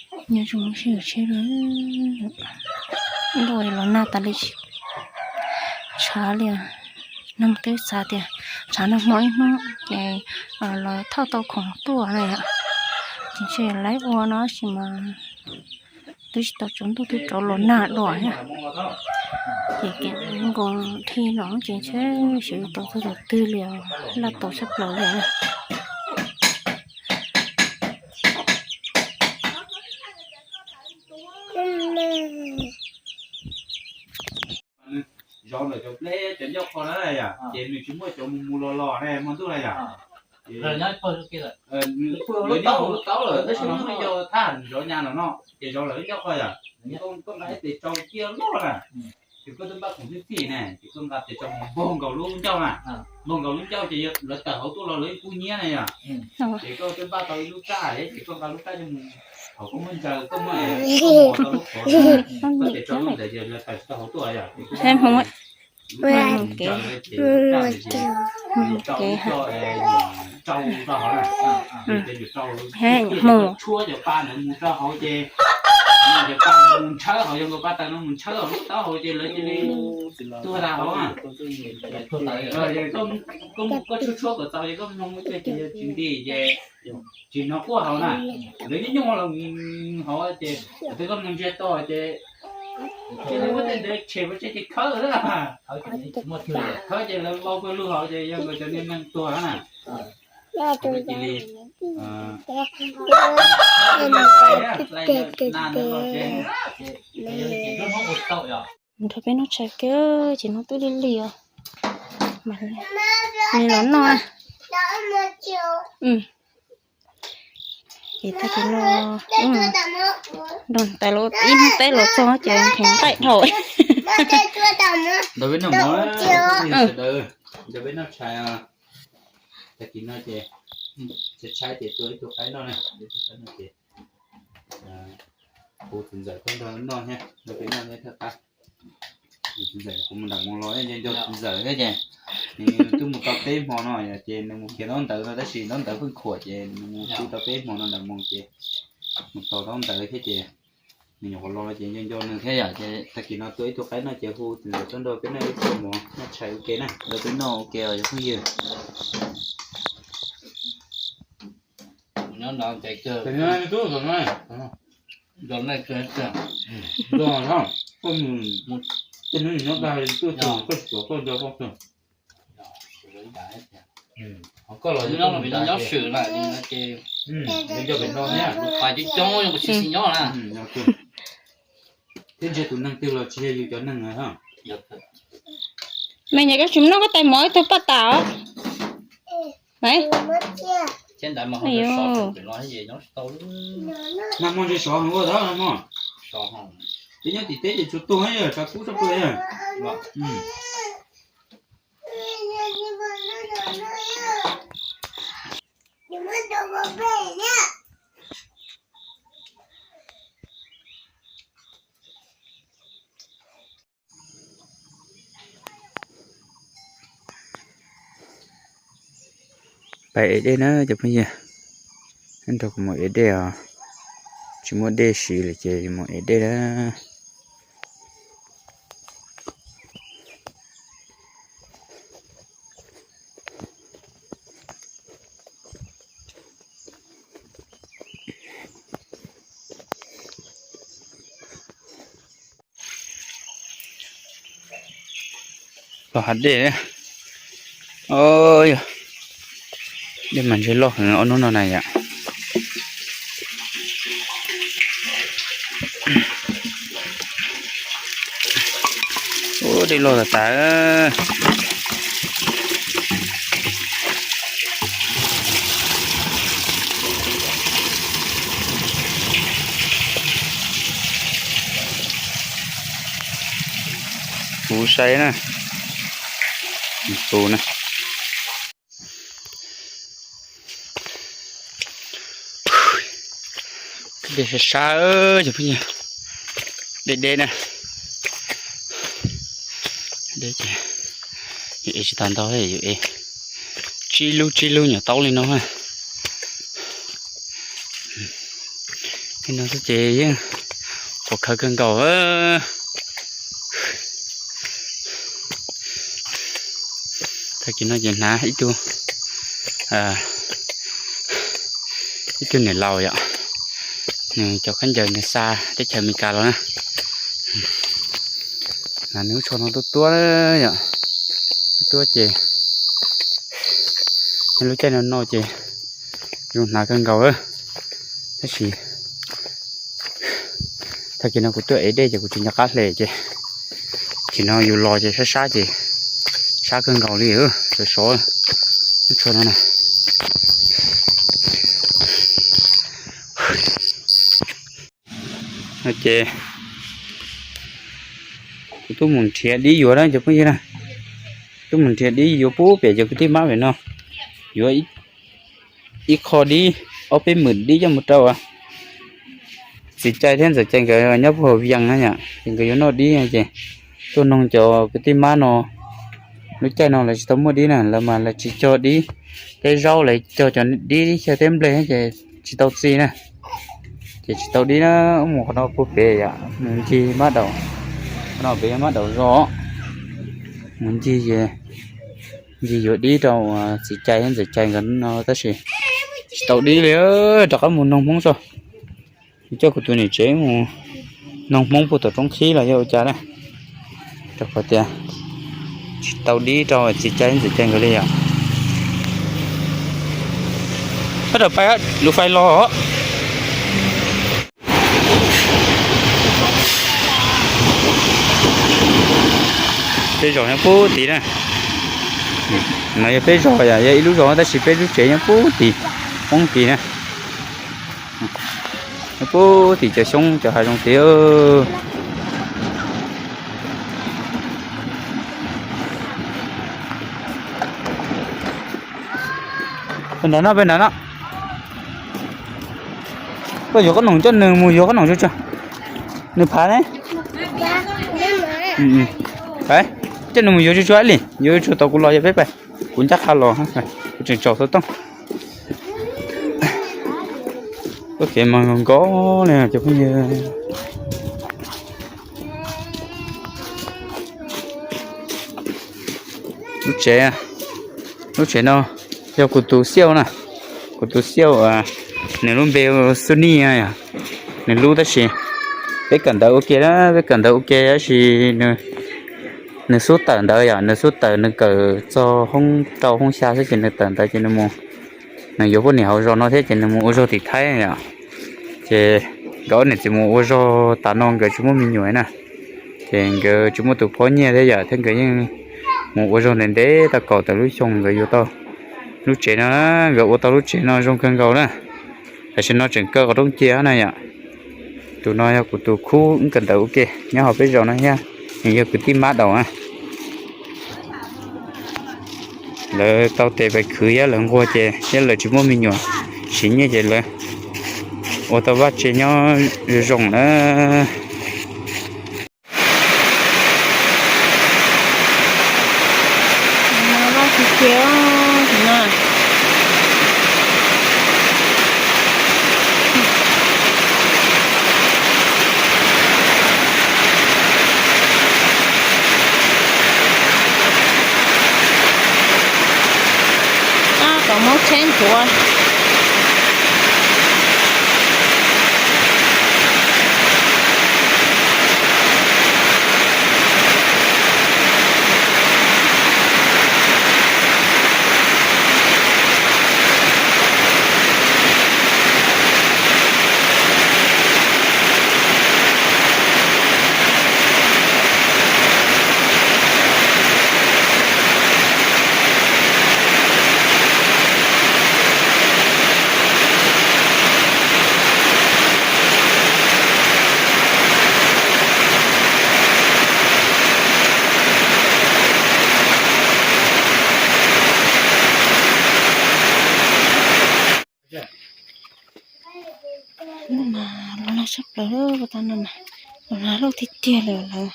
Nyob zoo sib hawm tsheb, ntuj los nag tas li, tshav li. Neeg twb xav tias tshav nag hmo ib hnub ces los thauj tau khoom tuaj na yom. Ces ntshe lawv ua no tab sis mas twb tsis tau tsaus ntuj twb rov los nag dua thiab. Ces kev nkaus dhi no ces ntshe xyov yuav tau txog thaum twg li os, laj tau tshaj plaws li na. Zov ntawm cov pleb cov ncauj qhov na yom, ces nws tsis muaj cov mus mus los los ne hmo ntuj na yom. Lawv nyob hauv lub taub lawm tab sis nws muaj ib co thaj zov nyas no no, ces zov lawm lub ncauj qhov yom. Koj nqa ib tes tsau kiag luaj na, ces koj twb npaj khoom txhij txhij ne, ces koj nqa tes tsau mus npog nkaus lub ncauj na, npog nkaus lub ncauj ces lawv tawm hauv tuaj los lawv ib pub nyiab na yom. Ces koj twb npaj tau ib lub raj, ces koj nqa lub raj coj mus, thaum koj muab ntsaws koj muab es koj mus tau lub qhov, koj tes tsau ntawd ces lawv tawm tsis tau hauv tuaj yom. Ces koj ntsaws ces lub raj ces mus rau ib co es mus rau hauv na, ces mus tshuab cov pa ntawd mus rau hauv ces cov pa mus ntshawb hauv, yog nkaus pa taws no mus ntshawb hauv lub taub hau ces lawv cia li tuag tas hauv na. Koj tshuab tshuab kom txaus ces koj mloog ua cas ces yog tsis nti ces tsis hnov quaj hauv na. Lawv nyob nyob los hauv ces thaum twg koj mloog ntsiag to ces cia li muab tej ntawd tshem ua tseg ces khawb lawm. Khawb ces lawv vau pawg lug hauv ces yog nkaus cov niag neeg tuag na. Cia li na, na no ces nrog peb noj tshais kiag ces hnub twb lig lig os. Mas nws los noj na. Ces tag kis no nrog tais los ib hnub teb los txog ces nqaij dhau. Nrog peb noj mov, nrog peb noj tshais. Tag kis no ces tshaib tshaib ces tua ib tug qaib noj na, tua ib tug qaib noj ces hu txiv ntxawm tuaj nrog noj thiab, nrog peb noj thiab thawj qab. Txiv ntxawm kuv mus nram Moos los nco nco txiv ntxawm thiab ces nws twb mus tau peb hmo no ces nws mus khiav ntaub ntawv no tab sis ntaub ntawv pheej khuam ces nws mus pw tau peb hmo no nram Moos ces mus tos ntaub ntawv thiab ces nws nyuam qhuav los ces nco nco nws thiab yom. Ces tag kis no tua ib tug qaib noj ces hu txiv ntxawm tuaj nrog peb noj ib pluag mov noj tshais ua ke na, nrog peb noj ua ke os cov phooj ywg. Nyob nrad ntev kawg. Nyob nrad kawg, koj mus tej hnub nyob tag tuaj tus koj tsis tuav koj nco koj kawg. Koj los nyob vim no nyob swm na, ces nco pem no thiab, lus pas coob coob kuv tsis xis nyob na. Thiab ntshe tus neeg twg los tsis yog yus cov neeg na. Me nyuam koj tsis noj koj tais mov ib tug paj tas os. Nag hmo ntshe sov heev ua tau nag hmo. Peb nyob tim teb ces tsuas tuag yog tsav kub tshaj plaws. Pais ev dej na cov phooj ywg, nrog kuv mus ev dej os. Tsis muaj dej siv lawm ces mus ev dej na. Los hav dej. Yog dej mas ntshe loj heev ob hnub no na yom. Ub, dej loj tas tas. Kuv sai na. Tus na. Dej sab sab, cov phooj ywg, deb deb na. Deb ces yus ev tsis tau ntau, yus ev tsib lub tsib lub nyuam taub li no. No xwb ces yeej qhuav khawv kawg nkaus. Tag kis no ces hnav ib tug, ib tug niam laus yom, nws cov khaub ncaws nws xa teb chaws Amelikas los na. Hnav nws lub tsho no tuab tuab yom, tuab tuab ces nws lub caij no no ces zoo hnav kawg nkaus. Tab sis tag kis no kuv tuaj ev dej ces kuv tsis nco qab hle ces, kis no yus los ces sab sab ces sab kawg nkaus li, sov sov lub tsho no na. Ces kuv twb mus nrhiav dib yuav na cov phooj ywg na, twb mus nrhiav dib yuav pub pem cov kwv tij mab pem no, yuav ib qho dib, ob peb hmawm dib coj mus rau txiv Cai thiab ntxawm Cai nkawd nyob puag Vias na yom, ces nkawd yuav noj dib ces tuaj noog cov kwv tij mab no, lub caij no lawv tsis tau muaj dib na, lawv mas lawv tsis cog dib, teb zaub lawv cog cov dib xyaw teb nplej ces tsis tau txi na, ces tsis tau dib na, mus qhov no puag pem yom, mus ncig mab daum, qhov no pem yog mab daum zos, mus ncig ces ncig yuav dib rau txiv Cai thiab ntxawm Cai nkawd no tab sis tsis tau dib li, rov qab mus noog Hmoob tso. Kuv coj kuv tus niam tsev mus noog Hmoob puag tom roob khib los yog ua cas na, rau qhov tias tsis tau dib rau txiv Cai ntxawm Cai nkawd li yom. Pab rau pab lub fais los. Peb zos nyob pub tid na. No yog peb zos yom, yog ib lub zos tab sis peb lub tsev nyob pub tid, poob tid na. Nyob pub tim cov xyoob cov hav zoov tid. Peb nrad no, peb nrad no. Koj yuav qhob noom, coj nws mus yuav qhob noom tsuag tsuag. Nws phav ne. Coj nws mus yuav tsuag tsuag li, yuav tsuag tau kuv los yog peb pais. Kuv ncaj qha los, kuv tseem tsaus xov tooj. Ua kev mas nkaus li cov phooj ywg. Lub tsev, lub tsev no yog kuv tus xiauj na, kuv tus xiauj, nws lub npe Xu Nij yom, nws lub tab sis peb kawm ntawv ua ke na, peb kawm ntawv ua ke tab sis nws xub tawm ntawd yom, nws xub tawm nws kawm txog hoob rau hoob xya xwb ces nws tawm ntawd ces nws mus, nws yuav poj niam hauv zos no thiab ces nws mus ua zog tim Thaib yom. Ces nkawd ob niam txiv mus ua zog tas no nkawd tsis muaj me nyuam na, ces nkawd tsis muaj tus phob nyiaj thiab yom, thiab nkawd yeej mus ua zog ntev ntev tau kaum tawm lub xyoo nkawd yuav tau lub tsev no, nkawd ua tau lub tsev no zoo kawg nkaus na. Tam sim no tseem kaw qhov rooj cia na yom. Tus no yog kuv tus khub wb kawm ntawv ua ke nyob hauv peb zos no thiab, nws yog kwv tij mab daum na. Lawv tau tes pais khwv thiab lawv nquag ces thiab lawv tsis muaj me nyuam siv nyiaj ces lawv ua tau vaj tse nyob zoo zoo na. Tab tom muab tsheb ntxuav. Mas los nag tshaj plaws lawm, tau no mas los nag loj tiag tiag li lawm.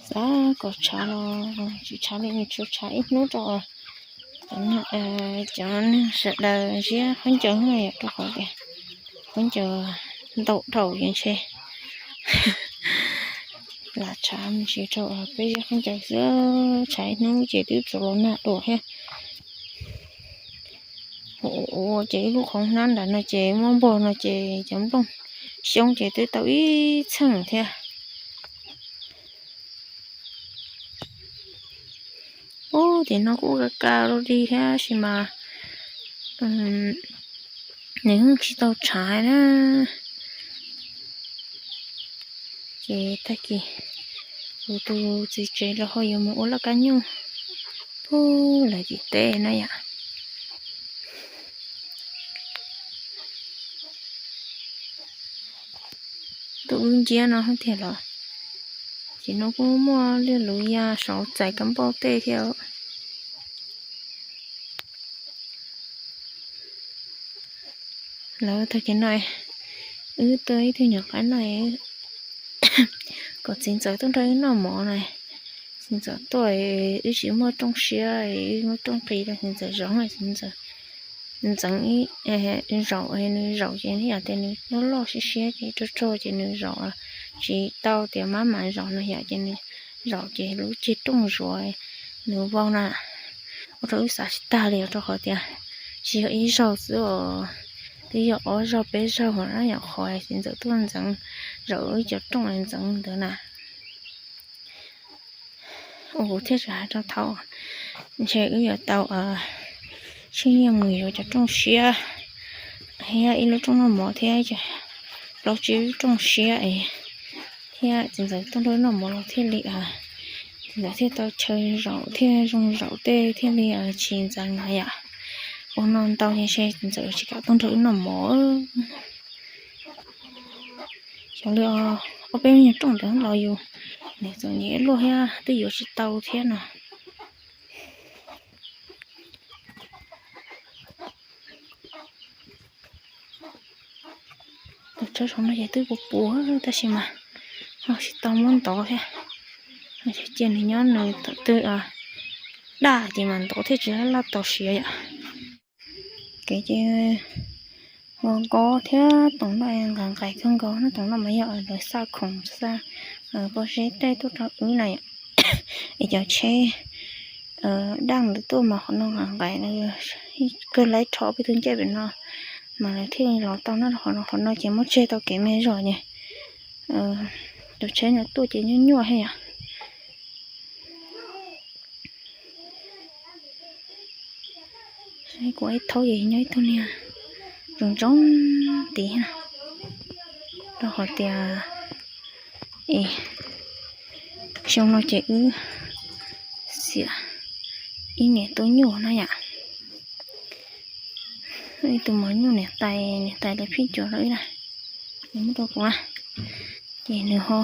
Xav kom tshav los tsis tshav li, tsuas tshav ib hnub rau Cov neeg sawv daws ziab khaub ncaws no yom, rau qhov tias khaub ncaws ntau dhau ces ntshe lam tshav me ntsis rau peb ziab khaub ncaws xwb, tshav ib hnub ces twb txaus los nag dua thiab. Ua ces ib lub qhov hnab nram no ces muab npog no ces cov nplooj xyoob ces twb tau ib txheej thiab. Ub, tim no kuj ka ka li thiab sis mas nws yeej tsis tau tshav na. Ces tag kis kuv tus txiv tsev los ho yuav mus ua laj kab nyuj pub lawv tim teb na yom. Tuaj wb nciab no tiag los, ces no kuj muaj liaj lus ya saum txais kab npauj tej thiab. Lawv tag kis no wb tuaj ib tug nyuam qaib no kom txiv ntxawm tuaj nrog wb noj mov na. Txiv ntxawm tuaj wb tsis muaj rooj siab, wb muaj rooj qis rau txiv ntxawm zaum, txiv ntxawm ntxeev zaum, nws zaum ces nws yam tias nws loj loj siab siab ces rog rog ces nws zaum tsis tau tias mab mam zaum no yom, ces nws zaum ces lub ceg rooj zuav nws vau na. Ua rau wb xav tsis tag li rau qhov tias tsis yog ib zaug xwb os, twb yog ob zaug peb zaug na yom, qhov txiv ntxawm tuaj ntxeev zaum wb cov rooj ntxeev ntawd na. Ua kuv thiaj tsis hais rau thaum ntshe wb yuav tau tsheb nyiaj mus yuav cov rooj siab thiab ib lub rooj noj mov thiab plaub tsib lub rooj siab es thiab txiv ntxawm tuaj nrog noj mov los thiaj li, txiv ntxawm thiaj tau chaw zaum thiaj zoo zaum tej thiaj li tsis ntxeev na yom. Ua no ntau ces ntshe txiv ntxawm tsis kam tuaj nrog wb noj mov. Xyov li ob peb nyuag rooj ntawd los yus niam txom nyem luaj thiab twb yuav tsis tau thiab no. Tus tshawb saum no ces twb puas puas tab sis mas ho tsis tau muab ntov thiab. Cia nws nyob nws thaum twg daj ces mas ntov thiaj tsis laj laj tau siav yom. Kev ces nqos nqos thiab toom no nqaim nqaim kawg nkaus na, toom no mas yog lawv xa khoom xa pob zeb tej tuaj rau wb na yom. Es cov tsheb daj ntawd tuaj mas qhov no nqaim nqaim, kawg laib rho peb tug ncaij pem no mas lawv thiaj li los tau na. Qhov no ces muab tseg tau kev me zog ces tus tsheb no tuaj ces nyuaj nyuaj thiab yom. Kuv ib thaub ces nyob ib tug niag zoo zoo tid na, rau qhov tias xyoo no ces wb xiam ib niam tub nyuj na yom. Ib tug mos nyuj niam tais, niam tais lawv phij cuam rau wb na, nws muab rau kuv na, ces nws ho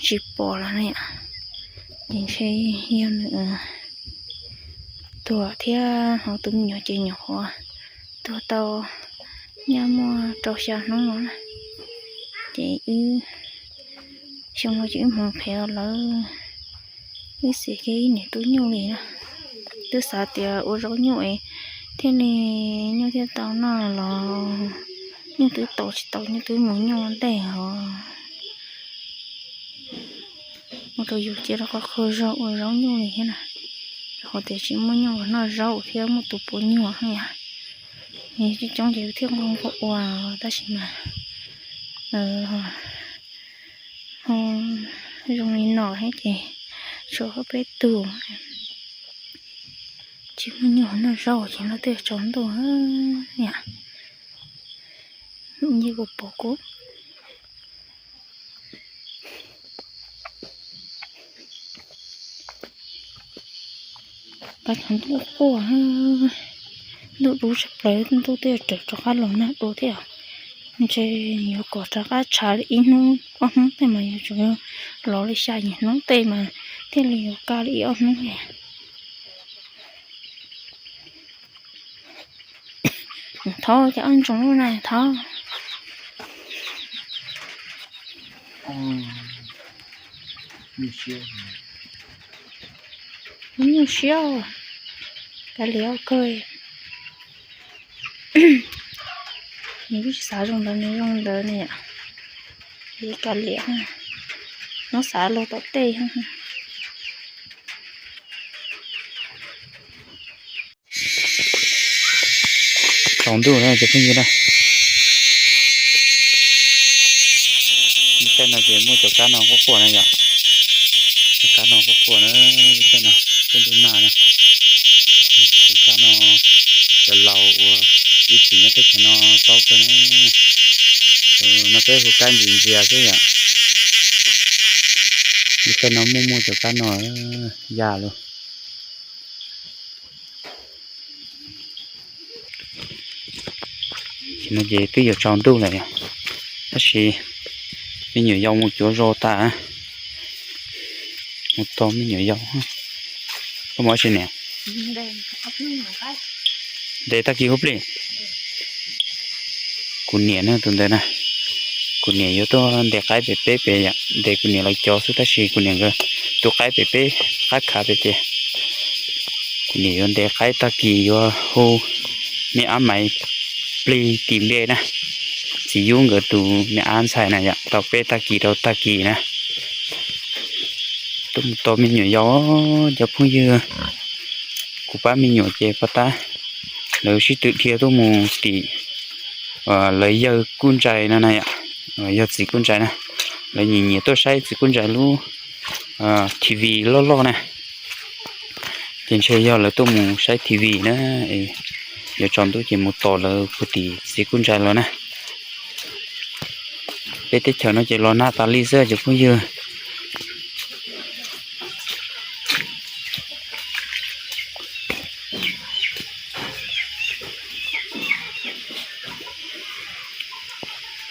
tsis pom lawm na yom. Ces ntshe yog nws tuag thiab ho tus me nyuam ces nyuam qhuav tuag tau nyaj muaj rau xya hnub no na. Ces wb xyoo no ces wb hmoov phem lawm, wb xiam kiag ib niam tub nyuj li na. Twb xav tias ua zaub nyuj es thiaj li nyuj thiaj tau noj los nyuj twb tau tsis tau, nyuj twb mus nyuj ntej os. Ua rau yus cia rau qhov qhua zog ua zaub nyuj li thiab na, rau qhov tias tsis muaj nyuj los noj zaub thiab muaj tus puav nyuag yom. Coob coob ces thiaj nqua nqua ua tab sis mas ho zoo li no thiab ces tshuav peb tug tsis muaj nyuj noj zaub ces no twb tsaus ntuj yom. Yeej kuv pom kuv qab thaum ntuj quaj, ntuj dub tshaj plaws, ntuj twb yuav raws rov qab los nag dua thiab. Ntshe yuav kom rov qab tshav li ib hnub ob hnub tej mas yuav tsum los li xya yim hnub tej mas thiaj li yuav kaj li ib ob hnub li. Thov cov ob ntsoos lub na thov. Nyuaj siab, kav liam kawg. Nws twb tsis xav zoo ntawd, nws zoo ntawd ne. Kav liam, muab xav luag tom tej. Tsaus ntuj na cov phooj ywg na. Tej no ces muaj cov kab no quaj quaj na yom. Cov kab no quaj quaj na, tej no, tej ntuj nag na. Cov kab no, cov laus uas ib txwm nyob teb chaws no paub kawg na. No peb hu kab ntsis ntsia xwb yom. Tej no muaj muaj cov kab no ya lawm. No ces twb yuav tsaus ntuj lawm, tab sis me nyuam yaus mus cuav zos tas, mus tos me nyuam yaus. Koj mus tsi niam? Ntes tag kis huv plig. Kuv niam na tus ntawd na, kuv niam yuav tuaj ntes qaib pem peb pem, ntes kuv niam lawv cov xwb tab sis kuv niam nkawd tu qaib pem peb qab khav pem ces kuv niam yuav ntes qaib tag kis yuav hu me ab Maiv plig tim npe na, txiv Yub nkawd tus me ab ntxhais na yom, tau peb tag kis rau tag kis na. Tuaj mus tos me nyuam yaus, cov phooj ywg, kuv pab me nyuam ces pov tab lawv sib tw dhia tuaj mus tim lawv yawg Kuj Ntsais no na yom, yawg txiv Kuj Ntsais na, lawv nyiam nyiam tuaj saib txiv Kuj Ntsais lub T V loj loj na. Ces ntshe yog lawv tuaj mus saib T V na, yuav tsaus ntuj ces mus tos lawv puag tim txiv Kuj Ntsais los na. Peb teb chaws no ces los nag tas li xwb cov phooj ywg.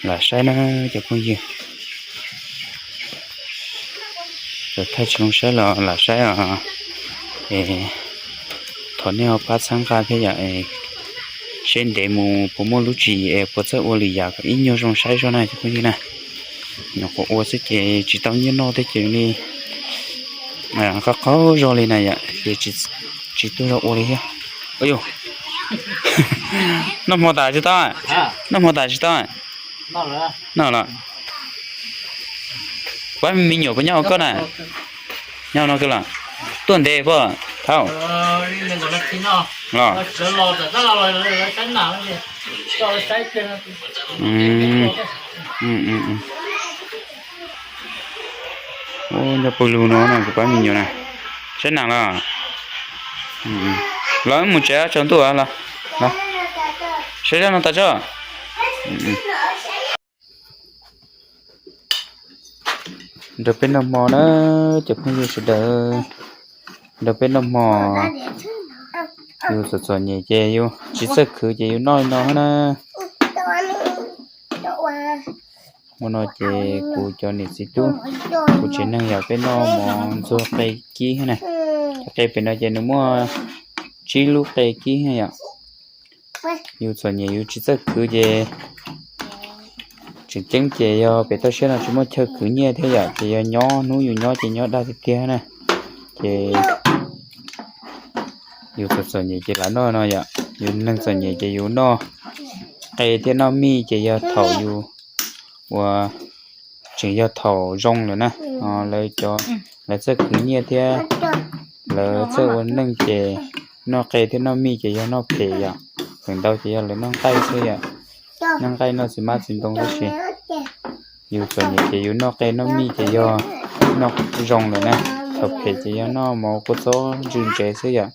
Lam saib na cov phooj ywg, cov thaij tsis zoo saib los lam saib os. Es thov nej ho pab txhawb nqa thiab yom, seb ntev mus puas muaj lub tswv yim es puas txawj ua lwm yam kom ib nyuag zoo saib zog na cov phooj ywg na. Nyuam qhuav ua xwb ces tsis tau nyiaj noj thiab ces li qab qaug zog li na yom, ces tsis tuaj zog ua li thiab. Noj hmo tas tsis tau, noj hmo tas tsis tau. Noj los. Pab me nyuam puas nyob hauv koj na? Nyob no kawg los? Tuaj ntev puas thaum los? Nyob pawg lug no no kuv pab me nyuam na. Saib nas los? Los wb mus tsev tsaus ntuj los. Saib zaj no tas tso. Nrog peb noj hmo na, cov phooj ywg sawv daws, nrog peb noj hmo. Yus txom txom nyem ces yus tsis txawj khwv ces yus noj li no na. Hmo no ces kuv cov niam txiv tub, kuv tsev neeg yog peb noj mov ntxuag qe kib na. Qe pem no ces nws muaj tsib lub qe kib yom. Yus txom nyem yus tsis txawj khwv ces tseem ceeb ces yog pem toj siab no tsis muaj chaw khwv nyiaj thiab yom, ces yog nyob hnub yus nyob ces nyob dag tiag tiag na. Ces yus txom txom nyem ces lam noj no yom, yus neeg txom nyem ces yus noj qe thiab noj mij ces yog thaum yus uas tseem yog thaum zoo lawm na. Lawv cov, lawv txawj khwv nyiaj thiab lawv txawj ua neej ces noj qe thiab noj mij ces yog noj phem yom. Feem ntau ces yog lawv noj nqaij xwb yom, noj nqaij noj txiv hmab txiv ntoo tab sis yus txom nyem ces yus noj qe noj mij ces yog noj zoo lawm na. Thaum phem ces yog noj mov kua txob ntsws ntsev xwb yom.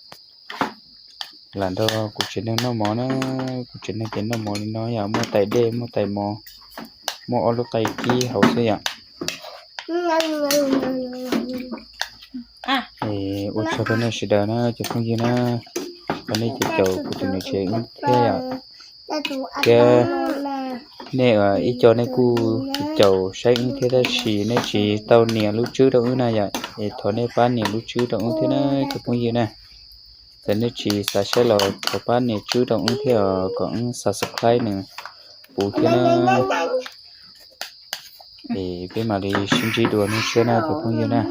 Lam nrog kuv tsev neeg noj mov na, kuv tsev neeg ces noj mov li no yom, muaj tais dej muaj tais mov, muaj ob lub qe kib hauv xwb yom. Ua tsaug rau nej sawv daws na cov phooj ywg na, qhov nej caum kuv tus niam tsev wb thiab yom, thiab nej ib co nej kuj caum saib wb thiab tab sis nej tsis tau nias lub tswb rau wb na yom, es thov nej pab nias lub tswb rau wb thiab na cov phooj ywg na. Txawm nej tsis xav saib los thov pab nias tswb rau wb thiab kom wb subscribe nws puv thiab na. Es peb mam li sib ntsib dua hnub tshiab na cov phooj ywg na.